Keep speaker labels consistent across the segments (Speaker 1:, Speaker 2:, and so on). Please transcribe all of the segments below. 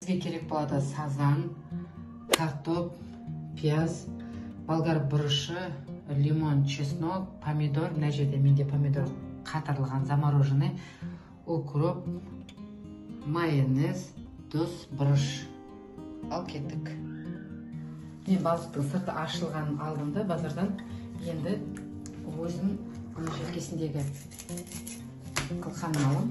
Speaker 1: Бізге керек болады сазан, картоп, пияз, болгар бұрышы, лимон, чеснок, помидор. Мына жерде менде помидор қатырылған, замороженный, укроп, майонез, тұз, бұрыш. Ал кеттік. Мен балықтың сырты ашылғанын алдым да базардан. Енді өзім мына желкесіндегі қылқанын аламын.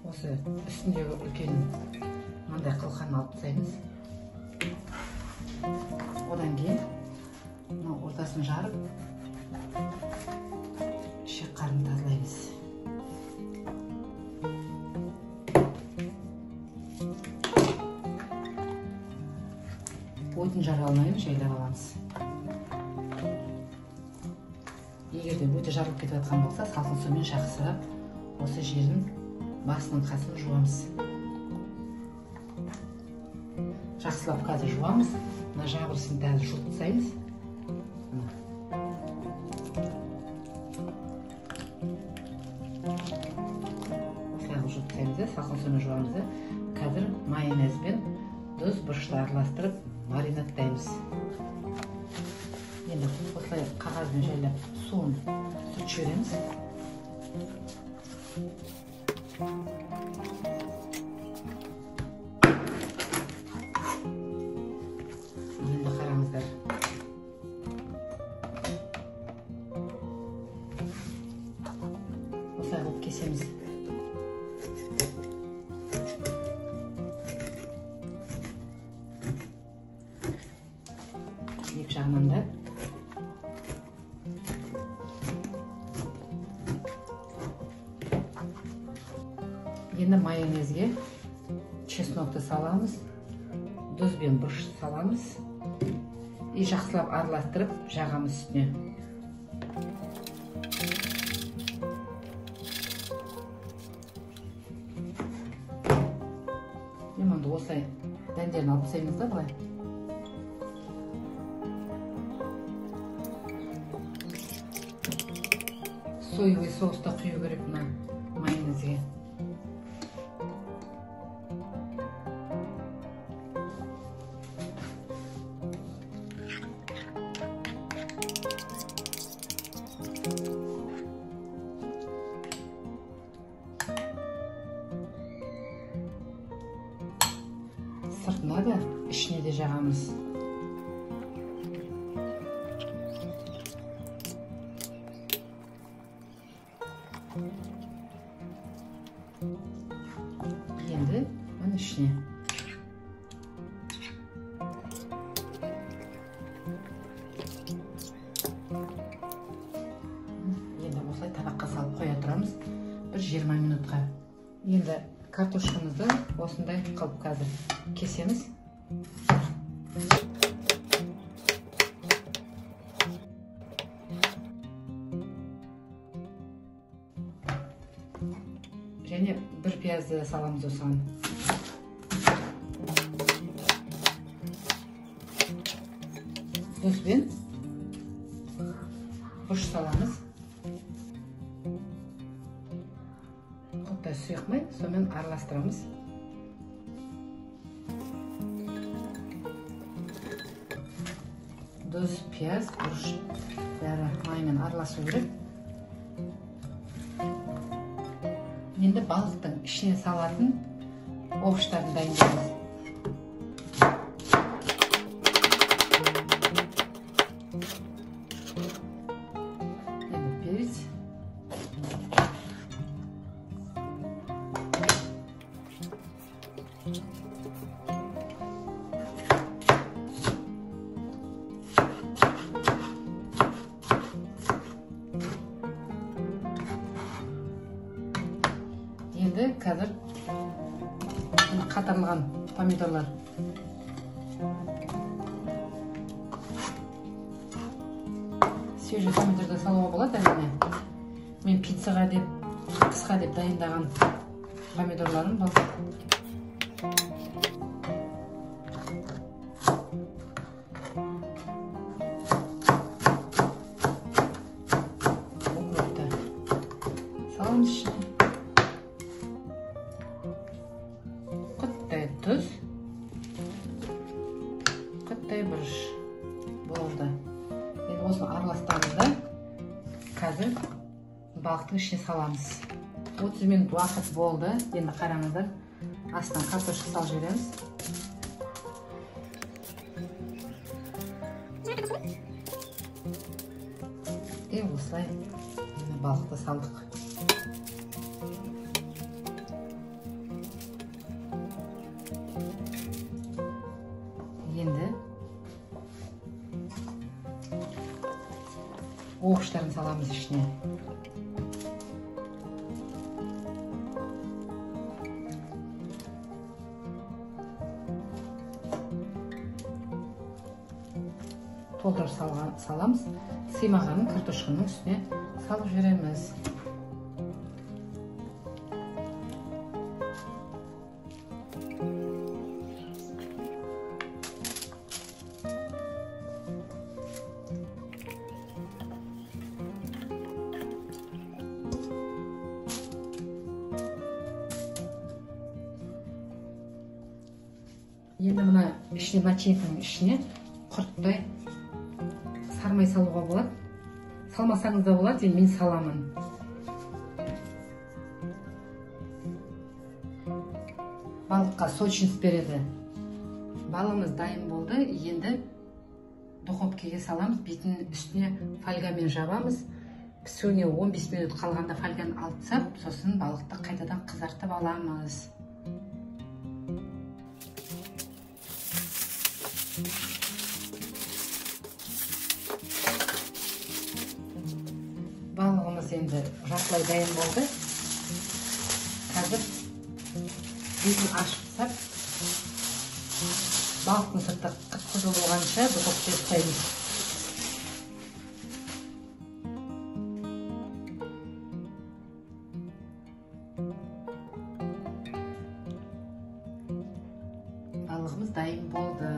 Speaker 1: Осы үстіндегі үлкен мынандай қылқанын алып тастаймыз. Одан кейін мына ортасын жарып, ішек қарнын тазалаймыз. Өтін жара алмаймыз, жайлап аламыз. Егер де өте жарылып кетіп жатқан болса, салқын сумен жақсылап осы жерін, басының қасын жуамыз. Жақсылап қазір жуамыз. Мына жабырысын қазір жуып тастаймыз. Осылай қылып жуып тастаймыз да, салқын сумен жуамыз да. Қазір майонезбен тұз, бұрышты араластырып маринадтаймыз. Енді осылай қағазбен жайлап суын сүртіп жібереміз. Енді қараңыздар. Осылай қылып кесеміз. Екі жағынан да. Енді майонезге чеснокты саламыз, тұз бен бұрыш саламыз и жақсылап араластырып жағамыз үстіне. Лимонды осылай дәндерін алып тастаймыз да былай. Соевый соусты құю керек мына майонезге. Сыртына да, ішіне де жағамыз. Енді оның ішіне. Енді осылай табаққа салып қоя тұрамыз бір 20 минутқа. Енді картошкамызды осындай қылып қазір кесеміз. Және бір пиязды саламыз осыған. Тұз бен бұрыш саламыз. Құрттай сұйық май, сонымен араластырамыз. Тұз, пияз, бұрыш бәрі маймен араласу керек. Енді балықтың ішіне салатын овощтарын дайындаймыз. Енді перец. Енді қазір қатырылған помидорлар. Свежий помидорды салуға болады әрине. Мен пиццаға деп, қысқа деп дайындаған помидорларым бұл. Кішкентай бұрыш болды. Енді осыны араластырамыз да, қазір балықтың ішіне саламыз. 30 минут уақыт болды. Енді қараңыздар, астынан картошка салып жібереміз. И осылай балықты салдық. Енді овощтарын саламыз ішіне. Толтырып саламыз. Сыймағанын картошканың үстіне салып жібереміз. Енді мына ішіне, начинканың ішіне құрттай сармай салуға болады. Салмасаңыз да болады, енді мен саламын. Балыққа сочность береді. Балымыз дайын болды. Енді духовкаға саламыз, бетін үстіне фольгамен жабамыз. Пісуіне 15 минут қалғанда фольганы алып тастап, сосын балықты қайтадан қызартып аламыз. Балығымыз енді жартылай дайын болды. Қазір бетін ашып тастап, балықтың сырты қып-қызыл болғанша духовкаға ұстаймыз. Балығымыз дайын болды.